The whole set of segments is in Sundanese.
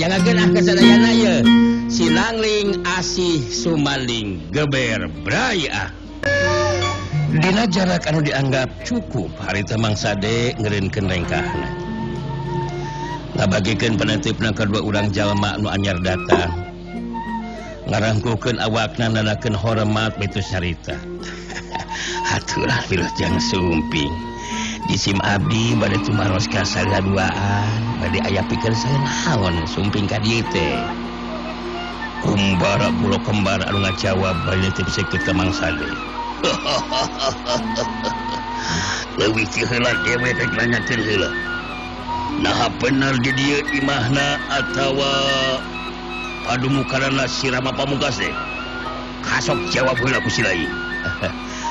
Jangakeun ah kasadayana ye Sinangling asih sumaling geber bray ah. Dina jarak anu dianggap cukup harita Mang Sade ngeureunkeun rengkahna. Ngabagikeun panatipna ka dua urang jalma nu anyar datang. Ngarangkukeun awakna nanakeun hormat mitu carita. Haturah wilujeng sumping. Jisim abdi bade tumaros ka salira duaan, bade aya pikeun naon sumping ka dieu teh. Kumbara pulo kembar anu ngajawab bade titip seukeut ka Mang Sade. Leuwih ti heula dewek rek nanyakeun heula. Naha bener di dieu imahna atawa padumukanna si Rama Pamungkas teh? Kasok jawab heula ku si Lain.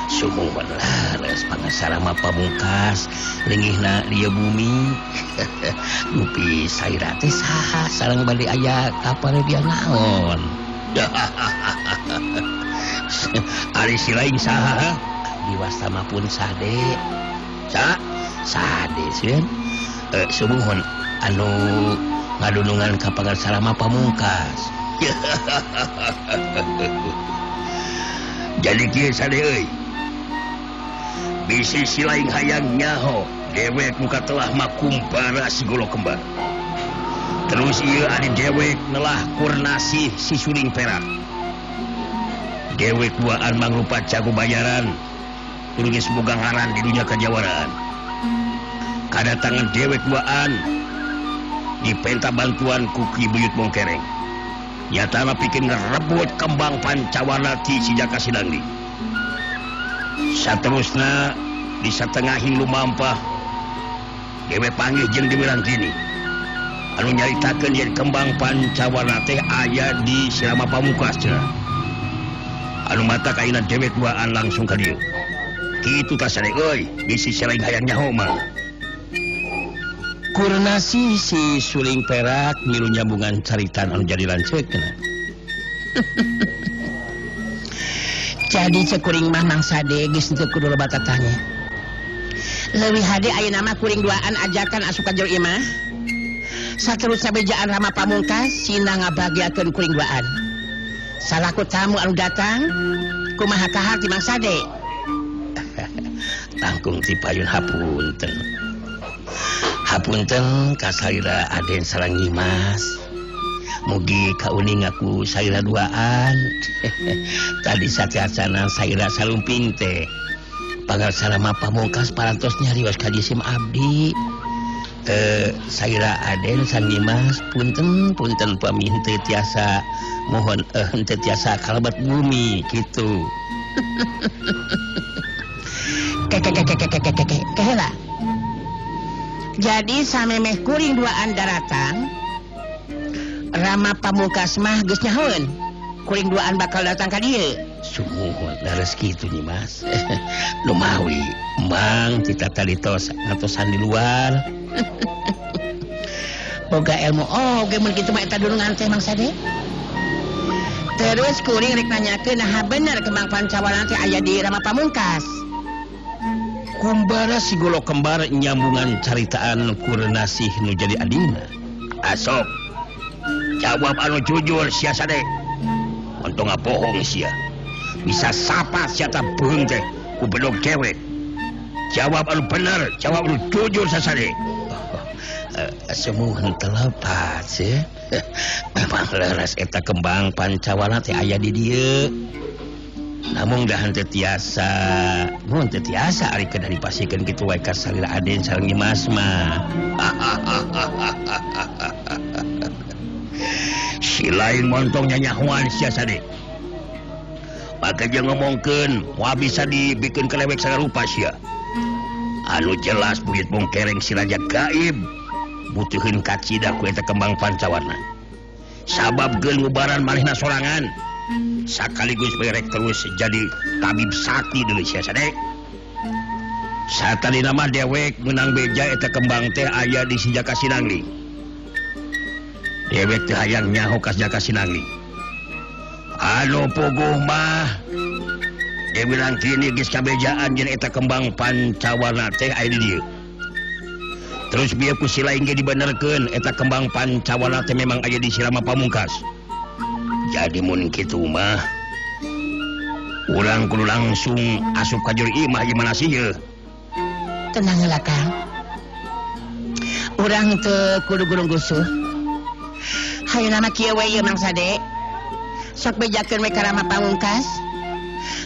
Sumuhun laras pangasarama Pamungkas leungihna dieu bumi. Dupi saira teh saha sareng bade aya kaparebian naon. Ari si lain saha? Diwastama pun Sade. Sa? Sade sieun. Sumuhun anu ngadunungan ka pangasarama Pamungkas. Jadi kieu Sade euy. Bisi si lain hayang nyaho dewek muka telah makumbara si golo kembar. Terus ieu adi dewek nelah kurnasih si suling perak. Dewek duaan mangrupa jago bayaran kudu geus boga ngaran di dunia kajawaraan. Kadatangan dewek duaan dipenta bantuan ku Ki Buyut Bongkereng. Nyatana pikeun ngerebut kembang pancawarna ti si Jaka Sinangling. Saterusna di satengahing lumampah dewe panggih jeung Dewi Rangkini anu nyaritakeun yen kembang pancawarna teh aya di si Rama Pamungkas cenah. Anu mata kaina dewek duaan langsung ka dieu. Kitu tah Sade euy, bisi si lain hayang nyaho mah. Kurnasi si suling perak milu nyambungan caritan anu jadi lanceukna. Jadi cekuring mah Mang Sade geus teu kudu loba tatanya. Leuwih hade ayeuna mah kuring duaan ajakan asup ka jero imah. Saterusna bejaan Rama Pamungkas sina ngabagiakeun kuring duaan. Salaku tamu anu datang kumaha kahar ti Mang Sade? Tangkung ti payun hapunten. Hapunten ka salira Aden sareng Nyimas. Mugi kauning aku salira duaan. Tadi sateuacanna salira salumping teh. Pangarsarama Pamungkas parantos nyarios ka jisim abdi. Salira Aden sareng Nyimas punten punten pami henteu tiasa mohon henteu tiasa kalebet bumi kitu. Keheula. Jadi samemeh kuring duaan daratang Rama Pamungkas mah geus nyahoeun kuring duaan bakal datang ka dieu. Sumuhun leres kitu Nyi Mas. Lumawi mang ti tadi tos ngatosan di luar. Boga ilmu oge mun kitu mah eta dunungan teh Mang Sade. Terus kuring rek nanyakeun naha bener kembang pancawarna teh aya di Rama Pamungkas. Kumbara si golo kembar nyambungan caritaan kurnasih nu jadi adina. Asok jawab anu jujur sia Sade. Untung bohong sia. Bisa sapa sia ta beung teh ku bedog cewek. Jawab anu bener, jawab anu jujur sia Sade. Sumuhun telepat sih. Memang leres eta kembang pancawarna teh aya di dieu. Namun dah henteu tiasa, mun teu tiasa ari kedah dipasikeun kitu wae ka salira Aden sareng Nyimas mah. Si lain montong nyanyahoan sia Sade. Maka jeung ngomongkeun moal bisa dibikeun kelewek sagarupa sia. Anu jelas Buyut Bongkereng si Raja Gaib butuheun kacida ku eta kembang pancawarna. Sabab geun ngubaran manehna sorangan. Sakaligus berek terus jadi tabib sakti deui sia Sade. Satadina mah dewek meunang beja eta kembang teh aya di si Jaka Sinangling. Dewek teh hayang nyaho ka Jaka Sinangling. Anu puguh mah Dewi Rangkini geus kabejaan jeung eta kembang pancawarna teh aya di dieu. Terus bieu ku si lain ge dibenerkeun eta kembang pancawana teh memang aya di si Rama Pamungkas. Jadi mun kitu mah urang kudu langsung asup ka jero imah gimana sih ye? Tenang heula Kang. Urang teu kudu gurung gusuh. Hayeuna mah kieu we ieu Mang Sade. Sok bejakeun we ka Rama Pamungkas.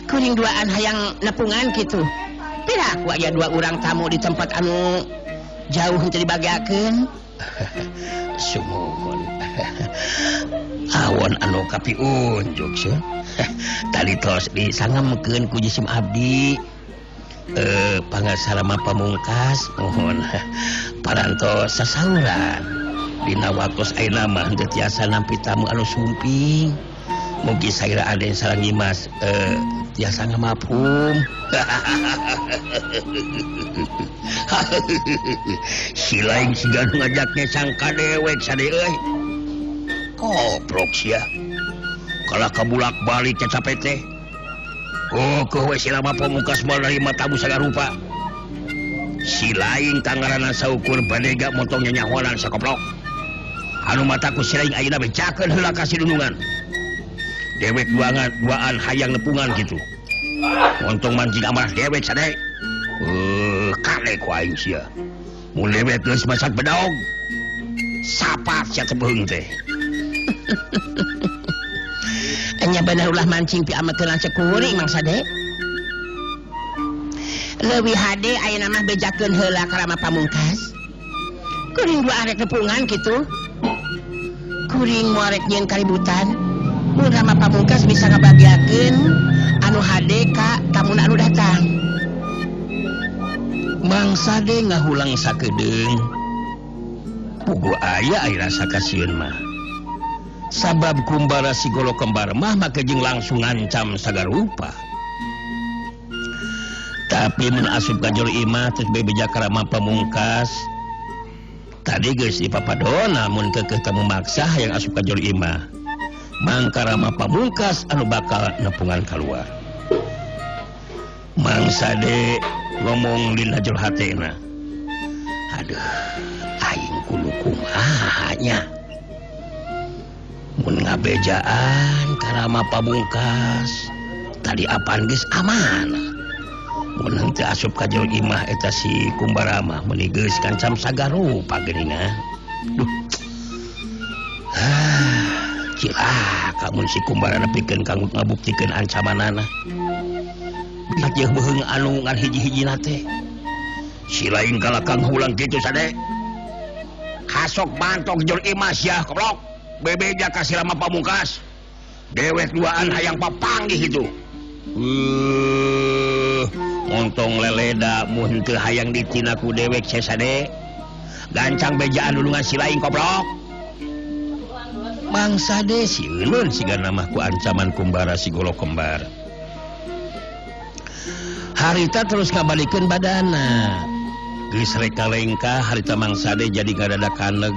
Kuring duaan hayang nepungan kitu. Piraku aya dua urang tamu di tempat anu jauh henteu dibagiakeun. Sumuhun. Awon anu kapiunjuk sih. Tadi tos disangemkeun ku jisim abdi. Pangasarama Pamungkas mohon parantos sasauran. Dina waktos ayeuna mah henteu tiasa nampi tamu anu sumping. Mugi saira aden sareng Nyimas tiasa ngamapum. Si lain siga nu ngajaknya sangka dewek sade euy. Koprok sia. Kalah kabulak-balik cacape teh. Oh, keuh we si Rama Pamungkas moal narima tamu sagarupa. Si lain tangaranna saukur badega motong nyanyahonan sakoplok. Anu mataku si lain ayeuna bejakeun heula ka si dunungan. Dewek duaan hayang nepungan gitu. Montong mancing amarah dewek sade. Kale ku aing sia. Mun dewek geus masak bedog. Sapat sia tebeung teh. Nya bener ulah mancing pi amekeun lanceuk kuring Mang Sade. Leuwih hade ayeuna mah bejakeun heula ka Rama Pamungkas. Kuring dua arek nepungan kitu. Kuring moal rek nyieun kaributan. Mun Rama Pamungkas bisa ngabagiakeun anu hade ka tamuna anu datang. Mang Sade ngahulang sakedeung. Puguh aya aya rasa kasieun mah. Sabab kumbara si golok kembar mah make jeung langsung ngancam sagarupa. Tapi mun asup ka jero imah terus bebeja ka Rama Pamungkas. Tadi geus dipapadona mun keukeuh tamu maksa hayang asup ka jero imah. Mangka Rama Pamungkas anu bakal nepungan kaluar. Mang Sade ngomong dina jero hatena. Aduh, aing kudu kumaha nya. Mun ngabejaan ka Rama Pamungkas, tadi apaan geus amanah. Mun henteu asup ka jero imah eta si Kumbara mah meuni geus kancam sagarupa geuningan. Duh. Cilaka mun si Kumbara nepikeun kanggo ngabuktikeun ancamanana. Jeung beuheung anu ngan hiji-hijina teh. Si lain kalakang hulang kitu sade. Hasok bantok jero imah sia goblok. Bebeja ka si Rama Pamungkas. Dewek duaan hayang papanggih itu. Montong leleda mun teu hayang ditina ku dewek sesade. Gancang bejaan dulungan si lain goblok. Mang Sade sieun sigana mah ku ancaman Kumbara si golok kembar. Harita terus ngabalikeun badana. Geus rek kalengkah harita Mang Sade jadi ngadada kaneg.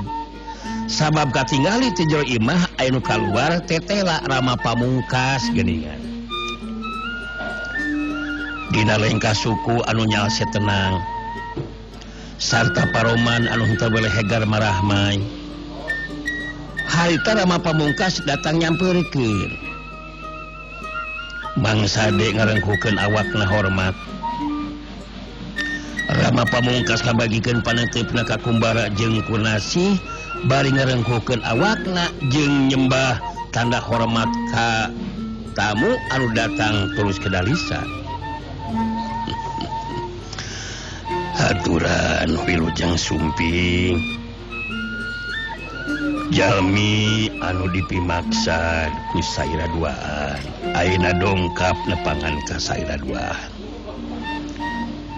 Sabab katingali ti jero imah aya nu kaluar tetela Rama Pamungkas geuningan. Dina lengkah suku anu nyalse tenang sarta paroman anu henteu weleh hegar marahmai. Harita Rama Pamungkas datang nyampeurkeun. Mang Sade ngarengkukeun awakna hormat. Rama Pamungkas ngabagikeun paneuteup-na ka Kumbara jeung Kunasih bari ngarengkukeun awakna jeung nyembah tanda hormat ka tamu anu datang terus ke dalisan. Aturan wilujeng sumping. Jalmi anu dipimaksa ku saira duaan ayeuna dongkap nepangan ka saira duaan.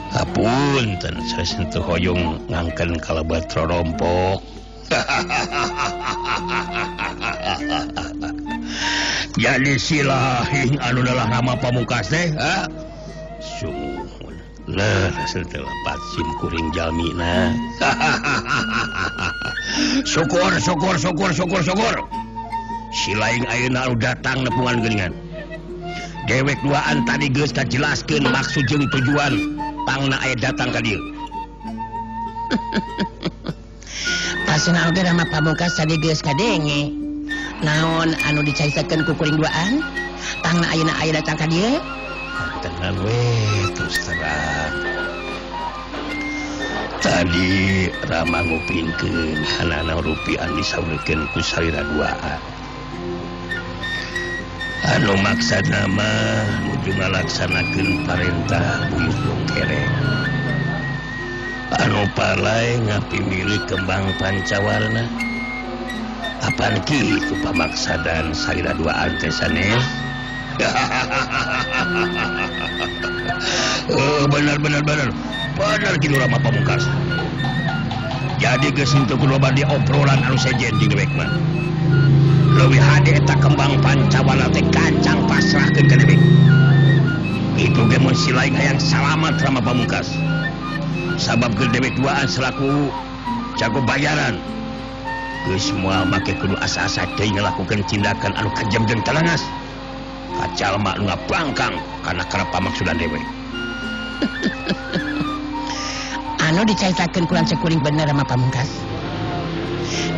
Hapunten sanes teu hoyong ngangken kalabat rorompok. Jadi silahing anu dalah Rama Pamungkas teh, ha? Sumuhun. Leres teu lepat sim kuring jalmina. Syukur syukur syukur syukur syukur. Si lain ayeuna anu datang nepungan geuningan. Dewek duaan tadi geus kajelaskeun maksud jeung tujuan pangna aya datang ka dieu. Pasena oge Rama Pamungkas tadi geus kadenge. Naon anu dicaritakeun ku kuring duaan? Tangna ayeuna aya datang ka dieu? Tenang we terus terang. Tadi Rama ngupingkeun kana rupi anu disaurkeun ku salira duaan. Anu maksudna mah nuju ngalaksanakeun parentah Buyut Bongkereng. Anu palai ngapimilih kembang pancawarna. Apaan kitu pamaksadan salira duaan teh sanes? Oh, benar benar benar. Benar kitu Rama Pamungkas. Jadi geus henteu kudu loba diobrolan anu sejen jeung dewek mah. Leuwih hade eta kembang pancawarna teh gancang pasrahkeun ka dewek. Itu ge mun si lain hayang salamat Rama Pamungkas. Sabab keur dewek duaan selaku jago bayaran. Geus moal make kudu asa-asa deui ngalakukeun tindakan anu kejam jeung talangas. Kajalma nu ngabangkang kana karep pamaksudan dewek. Anu dicaritakeun ku lanceuk kuring bener Rama Pamungkas.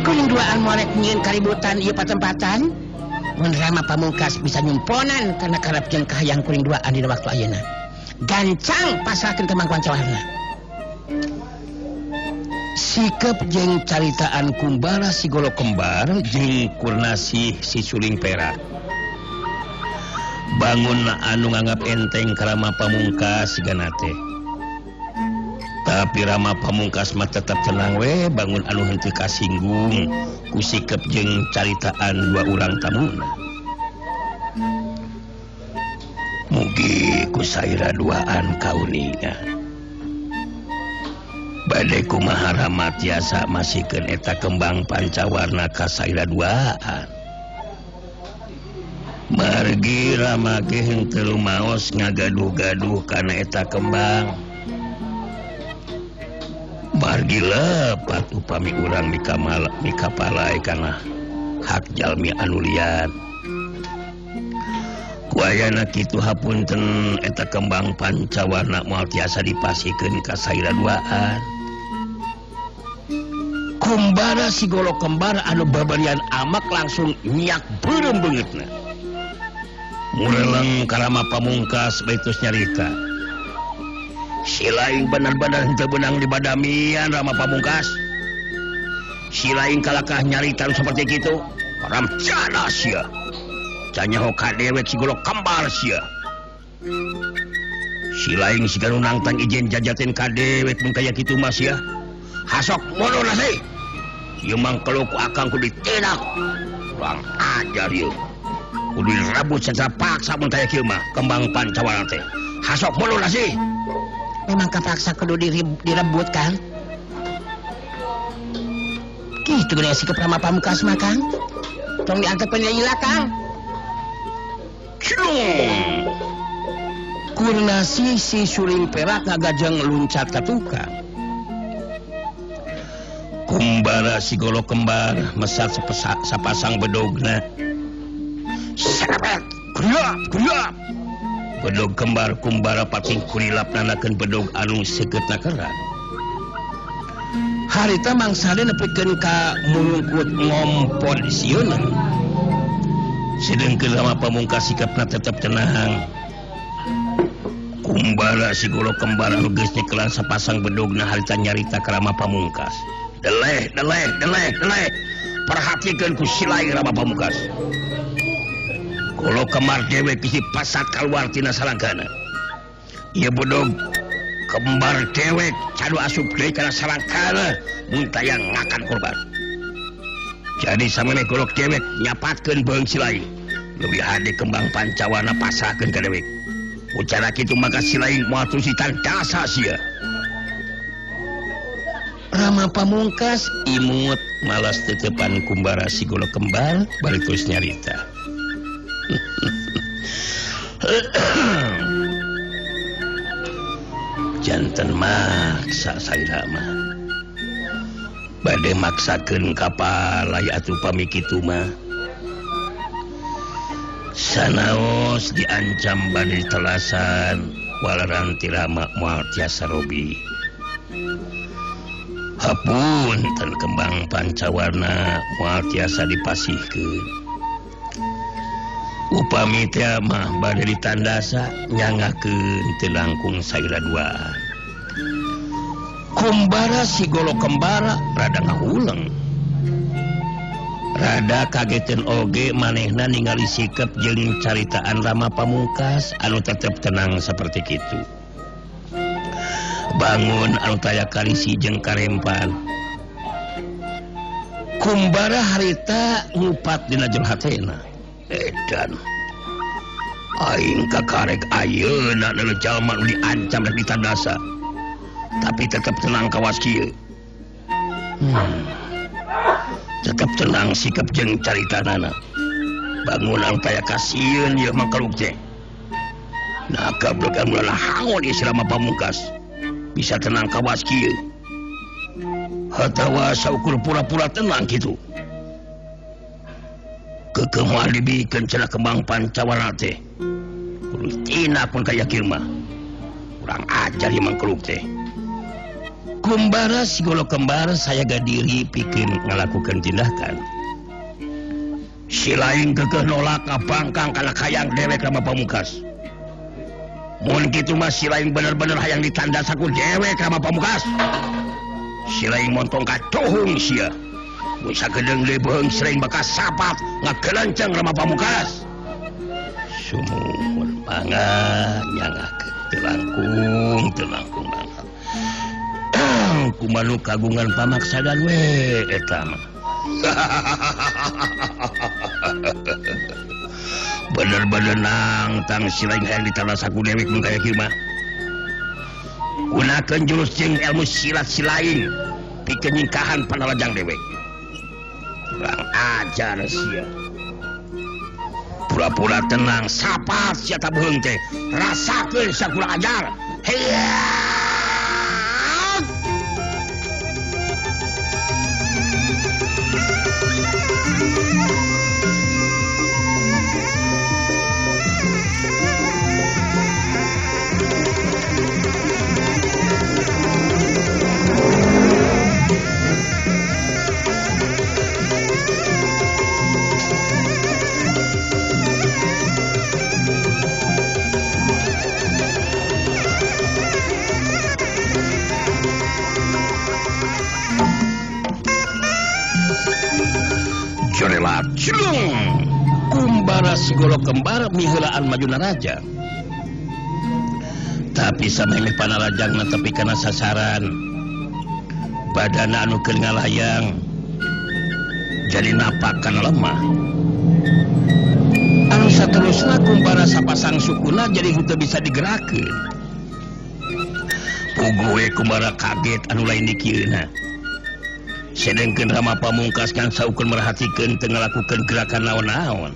Kuring duaan moal rek nyieun kaributan ieu patempatan. Mun Rama Pamungkas bisa nyumponan kana karep jeung kahayang kuring duaan dina waktu ayeuna. Gancang pasrahkeun kembang pancawarna. Sikep jeung caritaan Kumbara si Golok Kembar jeung Kurnasih si Suling Perak. Bangun anu nganggap enteng ka Rama Pamungkas sigana teh. Tapi Rama Pamungkas mah tetap tenang we bangun anu henteu kasinggung ku sikep jeung caritaan dua urang tamuna. Mugi ku saira duaan kauninga. Bade kumaha Rama tiasa masikeun eta kembang pancawarna ka saira duaan. Margi Rama ge henteu rumaos ngagaduh-gaduh kana eta kembang. Margi lepat upami urang mikapalai kana hak jalmi anu lian. Ku ayana kitu hapunten eta kembang pancawarna moal tiasa dipasikeun ka saira duaan. Kumbara si Golok Kembar anu babarian amak langsung nyiak beureum beungeutna. Mureleng ka Rama Pamungkas baitus nyarita. Si lain benar-benar henteu beunang dibadamian Rama Pamungkas. Si lain kalakah nyarita seperti kitu, ramcana sia. Canyaho ka dewek si Golok Kembar sia. Si lain siga nu nangtang ijen jajaten ka dewek mun kaya kitu mah sia. Hasok mono nasi. Ieu mangkelo ku akang kudu ditindak. Urang ajar ieu. Kudu direbut secara paksa mun kaya kieu mah kembang pancawarna teh. Hasok mono nasi. Memang kapaksa kudu direbut kan? Kitu geuning sikep Rama Pamungkas mah Kang. Tong diangkat penyanyi lah Kang. Cilung. Kurnasih si Suling Perak ngagajeng luncat ka tukang. Kumbara si Golok Kembar mesat sapasang bedogna. Serepet, kuriap, kuriap. Bedog kembar Kumbara pating kurilap nanakeun bedog anu seukeutna keran. Harita mangsane nepikeun ka murungkut ngompon sieuna. Sedengkeun Rama Pamungkas sikapna tetep tenang. Kumbara si Golok Kembar anu geus nyekelan sapasang bedogna harita nyarita ka Rama Pamungkas. Deleh, deleh, deleh, deleh. Perhatikeun ku silai Rama Pamungkas. Golok Kembar dewek bisi pasat kaluar tina salangkana. Ieu bedog kembar dewek cadu asup deui kana salangkana mun tayang ngakan korban. Jadi samemeh golok dewek nyapatkeun beung silai. Leuwih hade kembang pancawarna pasrahkeun ka dewek. Ucara kitu maka silai moal tusitan dasa sia. Rama Pamungkas imut malas tetepan Kumbara si Golok Kembar bari terus nyarita. Janten maksa saira mah. Bade maksakeun kapalai atuh pami kitu mah. Sanaos diancam bade telasan walaran ti Rama moal tiasa robi. Hapunten kembang pancawarna moal tiasa dipasihkeun. Upami teh mah bade ditandasa nyangakeun teu langkung saira duaan. Kumbara si Golok Kembara rada ngahuleng. Rada kageteun oge manehna ningali sikep jeung caritaan Rama Pamungkas anu tetep tenang seperti kitu. Bangun anu taya karisi jeung karempan. Kumbara harita ngupat dina jero hatena. Edan. Aing kakarek ayeuna nu jalma nu diancam rek ditandasa. Tapi tetep tenang kawas kieu. Tetep tenang sikap jeung caritanana. Bangunan taya kasieun ieu mangkaluk teh. Nah gablek anu hangon ieu si Rama Pamungkas. Bisa tenang kawas kieu. Hatawa saukur pura-pura tenang kitu. Keukeuh moal dibikeun cenah kembang pancawarna teh. Kudu tina pun kaya kieu mah. Kurang ajar ieu mangkaluk teh. Kumbara si Golok Kembar saya gadiri pikeun ngalakukeun tindakan. Si lain keukeuh nolak ngabangkang kana hayang dewek Rama Pamungkas. Mun kitu mah si lain bener-bener hayang ditandasa ku dewek Rama Pamungkas. Si lain montong katuhung sia. Mun sagedeung deui beuheung si lain bakal sapat ngagelenceng Rama Pamungkas. Sumuhun mangga nyangakeun teu langkung mangga. Kumanu kagungan pamaksadan we eta mah. Bener-bener nangtang si lain hayang ditandasa ku dewek mun kaya kieu mah. Gunakeun jurus jeung ilmu silat si lain pikeun nyingkahan panalajang dewek. Kurang ajar sia. Pura-pura tenang sapat sia tabeung teh. Rasakeun sia kurang ajar. Hiya! Kumbara si Golok Kembar miheulaan maju naraja. Tapi samemeh panarajangna tepi kana sasaran. Badana anu keur ngalayang jadi napak kana lemah. Anu saterusna kumbara sapasang sukuna jadi henteu bisa digerakkeun. Puguh we kumbara kaget anu lain dikieuna. Sedengkeun Rama Pamungkas kan saukur merhatikeun teu ngalakukeun gerakan naon-naon.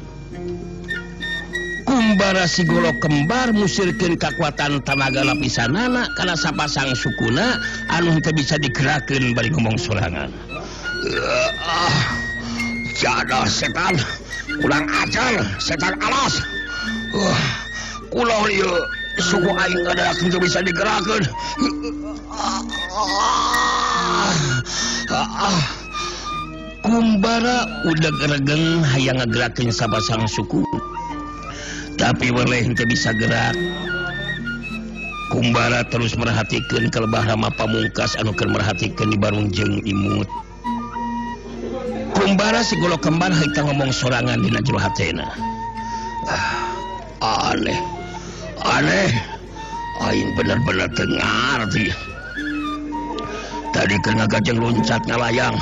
Kumbara si Golok Kembar musirkeun kakuatan tanaga lapisanana kana sapasang sukuna anu henteu bisa digerakkeun bari ngomong sorangan. Jadah setan, kurang ajar, setan alas. Kula ieu suku aing adalah henteu bisa digerakkeun. Kumbara udah geregeng hayang ngagerakeun sapasang suku. Tapi weleh henteu bisa gerak. Kumbara terus merhatikeun kelebah Rama Pamungkas anu keur merhatikeun di barung jeung imut. Kumbara si Golok Kembar hayang ngomong sorangan dina jero hatena. Aneh. Aneh. Aing bener-bener teu ngarti. Tadi keur ngagajeng loncat ngalayang.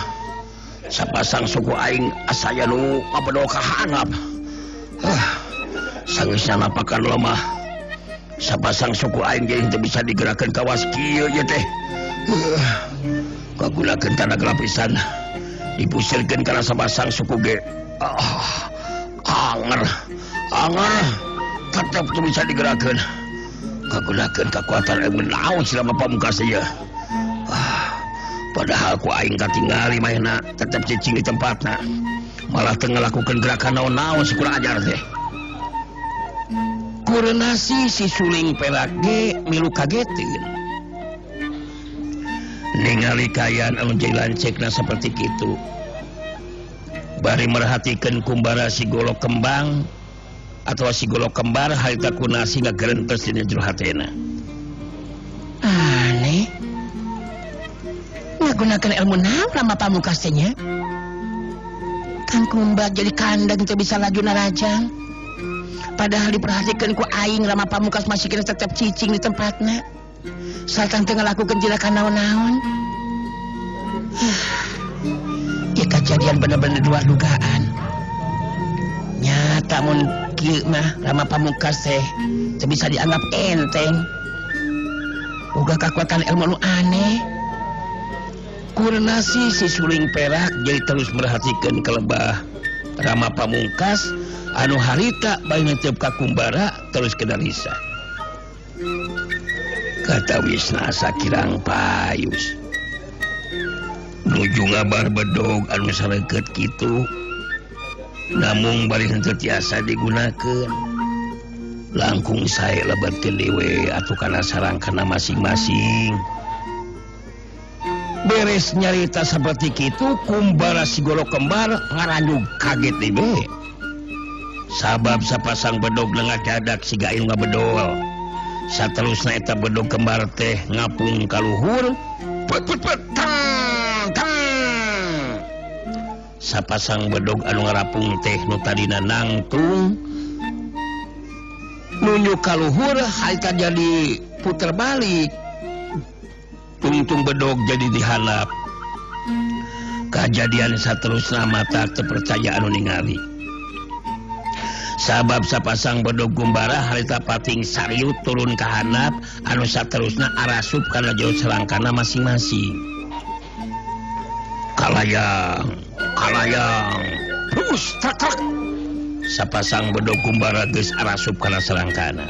Sapasang suku aing asaya nu ngabedol ka handap. Sangeusna napakan lemah. Sapasang suku aing ge teu bisa digerakkeun kawas kieu ieu teh. Kagunakeun tanaga lapisan. Dipusirkeun kana sapasang suku ge. Anger. Anger tetep teu bisa digerakkeun. Kagunakeun kakuatan ilmu naon si Rama Pamungkas ieu. Padahal ku aing katingali mahna tetep cicing di tempatna. Malah teu ngalakukeun gerakan naon-naon si kurang ajar teh. Kurenasi si suling perak ge milu kageteun. Ningali kaayaan anu jadi lancekna seperti kitu. Bari merhatikeun Kumbara si golok kembang atau si golok kembar harita Kunasih ngagerentes dina jero hatena. Aneh. Ngagunakeun ilmu naon Rama Pamungkas teh nya? Kang Kumbar jadi kandang teu bisa laju narajang. Padahal diperhatikan ku aing Rama Pamungkas masih kena tetap cicing di tempatna. Sarta teu ngalakukeun tindakan naon-naon. Ya kejadian bener-bener luar dugaan. Nyata mun kieu mah Rama Pamungkas teh teu bisa dianggap enteng. Boga kekuatan ilmu nu aneh. Kurnasih si suling perak jadi terus merhatikan kelebah Rama Pamungkas anu harita bari ngeunteup ka Kumbara terus kedarisa. Kata wisna sakirang payus. Nuju ngabar bedog anu sareukeut kitu. Namung bari henteu tiasa digunakeun. Langkung sae lebetkeun dewe atuh kana sarangkana masing-masing. Beres nyarita seperti kitu Kumbara si golok kembar ngaranjug kaget dewe. Sabab sapasang bedog lengah dadak siga anu ngabedol. Saterusna eta bedog kembar teh ngapung ka luhur. Pet pet pet tang tang. Sapasang bedog anu ngarapung teh nu tadina nangtung nunjuk ka luhur harita jadi puter balik. Tungtung bedog jadi dihanap. Kajadian saterusna mata terpercaya anu ningali. Sabab sapasang bedog Kumbara harita pating sariut turun ka handap anu saterusna arasup kana jero selangkana masing-masing. Kalayang, kalayang, terus tak tak. Sapasang bedog Kumbara geus arasup kana selangkana.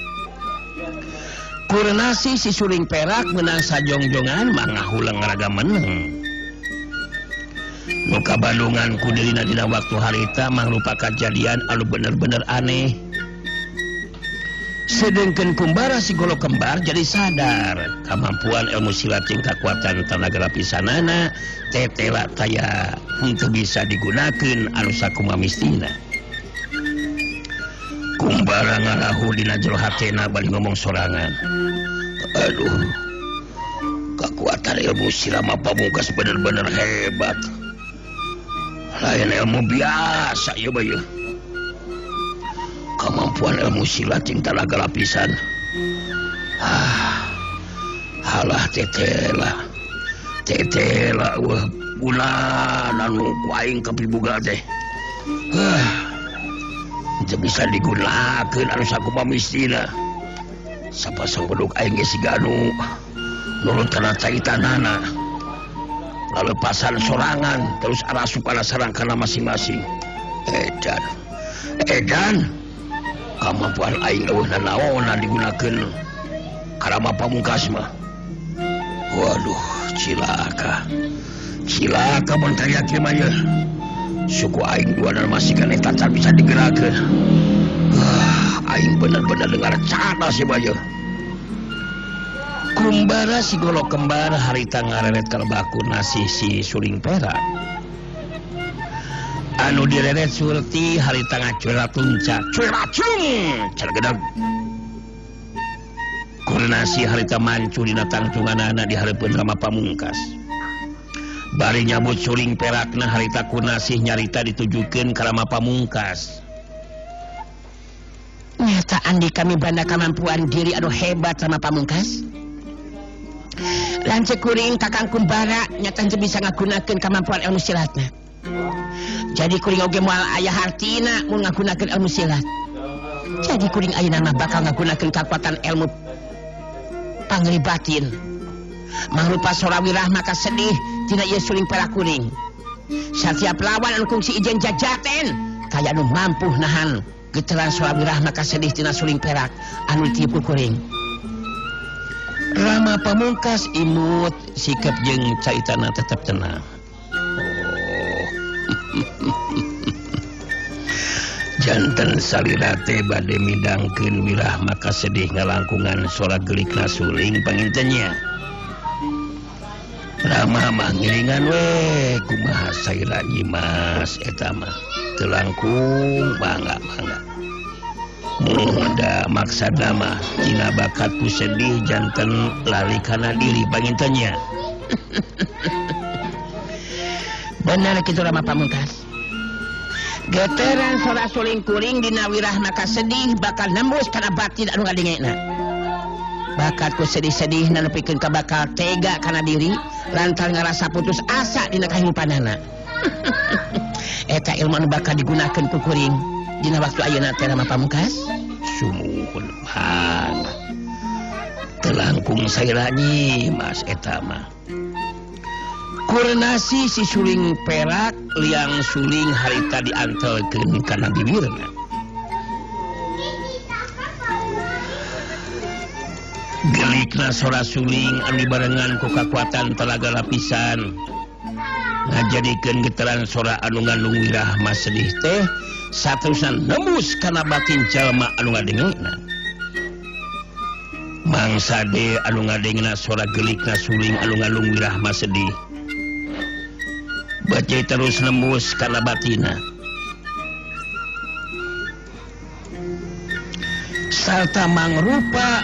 Kurnasih si suling perak menang sajongjongan mangahuleng raga meneng. Nu kabandungan ku dirina dina waktu harita mangrupa kajadian anu bener-bener aneh. Sedengkeun Kumbara si golok kembar jadi sadar kemampuan ilmu silat jeung kakuatan tanaga lapisanana tetela taya henteu bisa digunakeun anu sakumaha mistina. Kumbara ngarahu dina jero hatena bari ngomong sorangan. Aduh, kekuatan ilmu si Rama Pamungkas bener-bener hebat. Lain ilmu biasa ya bayu. Kemampuan ilmu silat jeung tanaga lapisan. Halah tetela. Tetela wah bulan anu ku aing kapibuga teh. Teu bisa digunakeun anu sakumaha mistina. Sapasang bedog aing ge siga anu nurut kana caitanana. Lalepasan sorangan terus arasup kana sarangkana masing-masing. Edan. Edan. Kemampuan aing eueuh nanaonan digunakeun ka Rama Pamungkas mah. Waduh, cilaka. Cilaka mun taya kieu mah ye. Suku aing dua dan masih kan eta can bisa digerakkeun. Aing bener-bener dengar cara si bayo. Kumbara si golok kembar harita ngareret kalbaku nasi si suling perak. Anu direret surti harita ngacurat lunca. Curacung cergedeg. Kurnasi harita mancu dina tangtunganana di hareupeun Rama Pamungkas. Bari nyabut suling perakna harita Kunasih nyarita ditujukeun ka Rama Pamungkas. Nyata andi kami banda kemampuan diri anu hebat Rama Pamungkas. Lanceuk kuring Kakang Kumbara nyata henteu bisa ngagunakeun kemampuan ilmu silatna. Jadi kuring oge moal aya hartina mun ngagunakeun ilmu silat. Jadi kuring ayeuna mah bakal ngagunakeun kakuatan ilmu pangri batin. Mangrupa sorawirah maka sedih tina ieu suling perak kuring. Satiap lawan anu kungsi ijen jajaten kaya anu mampu nahan getaran sorawirah maka sedih tina suling perak anu ditiup ku kuring. Rama Pamungkas imut sikap jeung caitana tetep tenang. Oh. Janten salira teh bade midangkeun wirah maka sedih ngalangkungan sora gelikna suling pangintennya. Rama mah ngiringan we kumaha saira Nyimas eta mah teu langkung mangga mangga. Muda maksada mah tina bakatku sedih janten lari kana diri pangintennya. Benar kitu Rama Pamungkas. Geteran sora suling kuring dina wirah maka sedih bakal nembus kana batin anu ngadengena. Bakatku sedih-sedih nepikeun ka bakal tega kana diri lantaran ngarasa putus asa dina kahirupanana. Eta ilmu anu bakal digunakeun ku kuring dina waktu ayeuna teh Rama Pamungkas. Sumuhun mangga. Teu langkung saira Nyimas eta mah. Kurnasi si suling perak liang suling harita diantelkeun kana bibirna. Gelikna sora suling anu dibarengan ku kakuatan telaga lapisan ngajadikeun getaran sora anu ngandung wirah mas sedih teh saterusna nembus kana batin jalma anu ngadengena. Mangsa de anu ngadengena sora gelikna suling anu ngandung wirah mas sedih baca terus nembus kana batina. Sarta mangrupa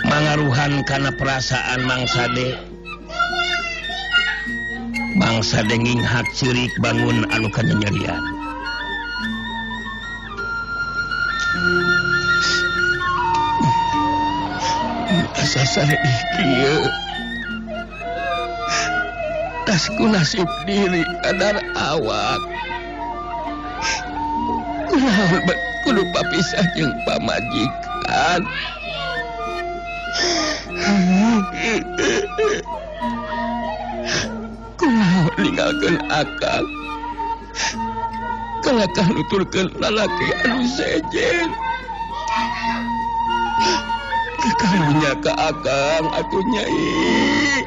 mangaruhan kana perasaan mangsa de. Mangsa de nginghak ceurik bangun anu kanyanyerian. Asa saredih kieu. Tasku nasib diri kadar awak. Kunaon bet kudu papisah jeung pamajikan. Kunaon ninggalkeun akal. Kalakah nuturkeun lalaki anu sejen. Karunya ka akang atuh nyai.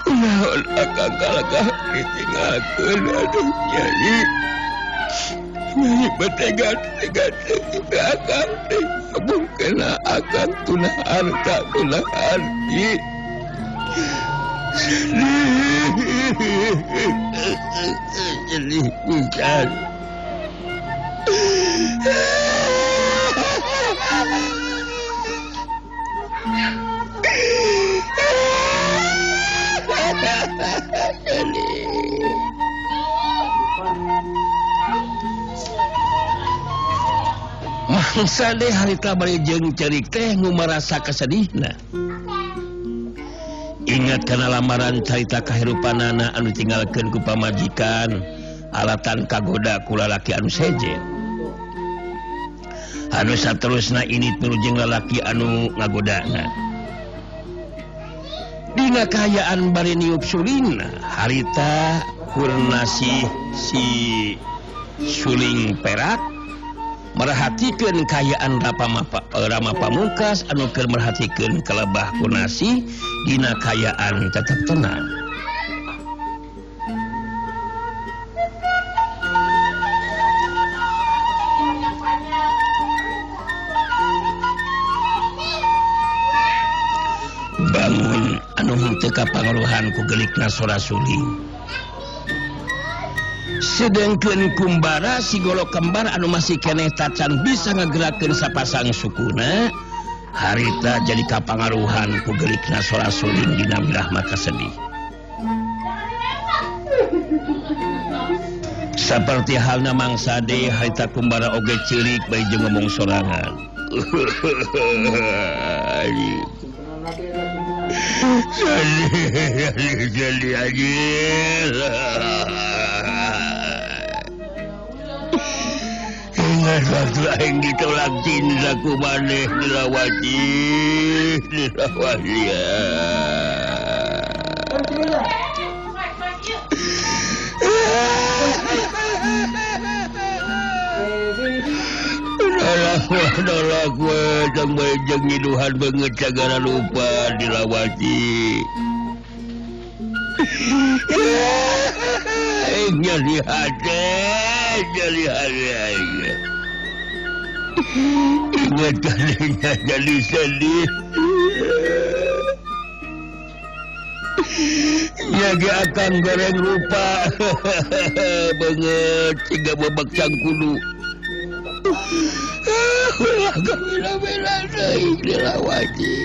Kunaon akang kalakah ditinggalkeun aduh nyai. Nyai betega-tega teh akang teh mungkinlah akang tunah harta tunah arti. Sedih pisan. Mangsa deh harita bari jeung ceurik teh ngumarasa kasedihna. Ingat kana lamaran carita kahirupanana anu ditinggalkeun ku pamajikan alatan kagoda ku lalaki anu sejen. Anu saterusna ini jeung lalaki anu ngagodana. Dina kahayaan bari niup sulingna harita kurnasih si suling perak merhatikeun kahayaan Rama Pamungkas anu keur merhatikeun kalebah kunasih dina kahayaan tetep tenang. Bangun anu henteu kapangaruhan ku gelikna sora suling. Sedengkeun kumbara si golok kembar anu masih keneh tacan bisa ngagerakeun sapasang sukuna harita jadi kapangaruhan ku gelikna sora suling dina wirah maka sedih. Saperti halna mangsa de harita kumbara oge ceurik bari jeung ngomong sorangan. Sedih anjir. Ingat waktu aing ditolak cinta ku maneh dilawati, dilawati ya. Nolak we tong bae jeung nyiduhan beungeut sagala rupa dilawati. Nyeri hati, nyeri hati. Ingat kalinya jadi sedih. Nyaga akan goreng rupa. Banget tiga babak cangkulu. Ulah bela-bela deui dilawati.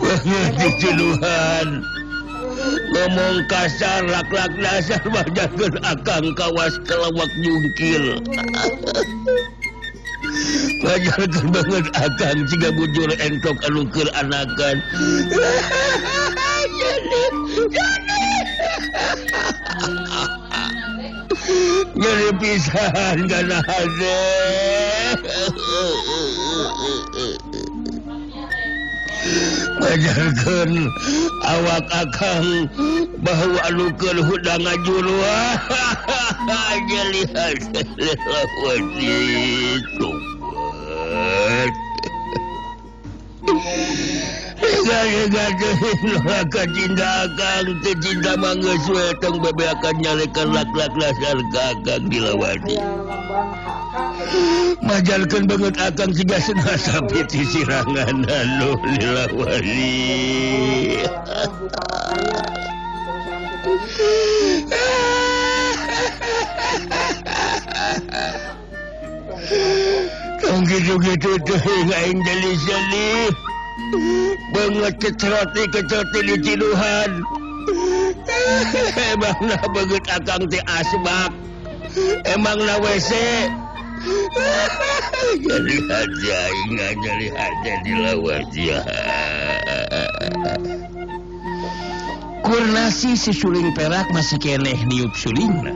Banget diceluhan. Ngomong kasar lak-lak dasar bajakeun akang kawas kelewak jungkil. Ngajarkeun banget akang siga bujur entok anu keur anakan. Nyeri pisan kana hade. Ngajarkeun awak akang bahwa anu keur hudang ngajuru. Nyeri hade lawati tobat. Gak cinta akang, teu cinta mah geus we tong bebeakan nyalekan lak-lak lasar ka akang dilawati. Majalkeun banget akang siga senah sapi ti sirangan anu dilawati. Tong gitu-gitu teuing aing jadi sedih. Banget keceroti di ciduhan. Emangna banget akang teh asbak. Emangna WC. Jadi hati aing jadi hati dilawat ya. Kurnasi si suling perak masih keneh niup sulingna.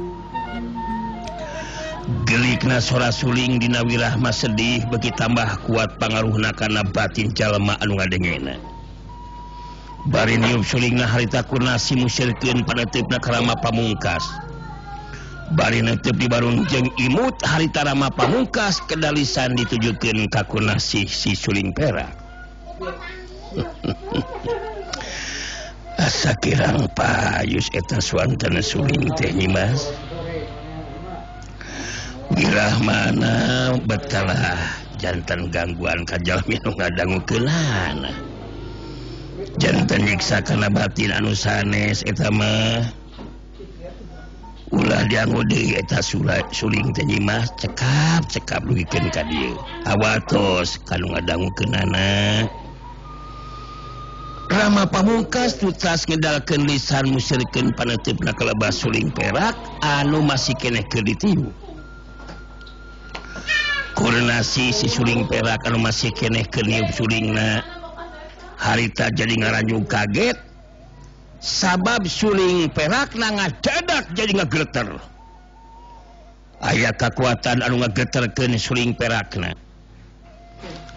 Gelikna sora suling dina wirahma sedih beki tambah kuat pangaruhna kana batin jalma anu ngadengena. Bari niup sulingna harita kurnasi musirkeun paneuteup ka Rama Pamungkas. Bari neuteup di barung jeung imut harita Rama Pamungkas kedalisan ditujukeun ka kurnasi si suling perak. Asa kirang payus eta suanten suling teh Nyimas. Wirah mana betalah jantan gangguan ka jalmi nu ngadangukeunana. Jantan nyiksa kana batin anu sanes eta mah. Ulah dianggo deui eta suling teh Nyimas cekap-cekap dugikeun ka dieu. Awatos kanu ngadangukeunana. Rama Pamungkas tutas ngedalkeun lisan musirkeun paneuteup kalebah suling perak anu masih keneh keur ditiup. Kurnasi si suling perak anu masih keneh keur niup sulingna harita jadi ngaranjung kaget sabab suling perakna ngadadak jadi ngageter. Aya kakuatan anu ngageterkeun suling perakna.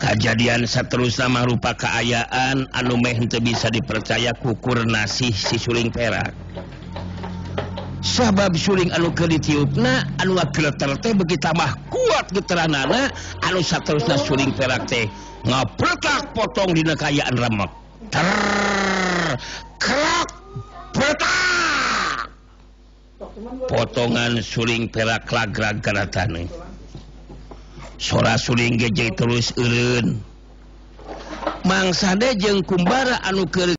Kajadian saterusna mangrupa kaayaan anu meh henteu bisa dipercaya ku kurnasi si suling perak. Sabab suling anu keur ditiupna anu ngageleter teh beuki tambah kuat geteranana anu saterusna suling perak teh ngabretak potong dina kaayaan remek. Ter krok bretak. Potongan suling perak lagrag kana taneuh. Sora suling geje terus eureun. Mangsade jeung kumbara anu keur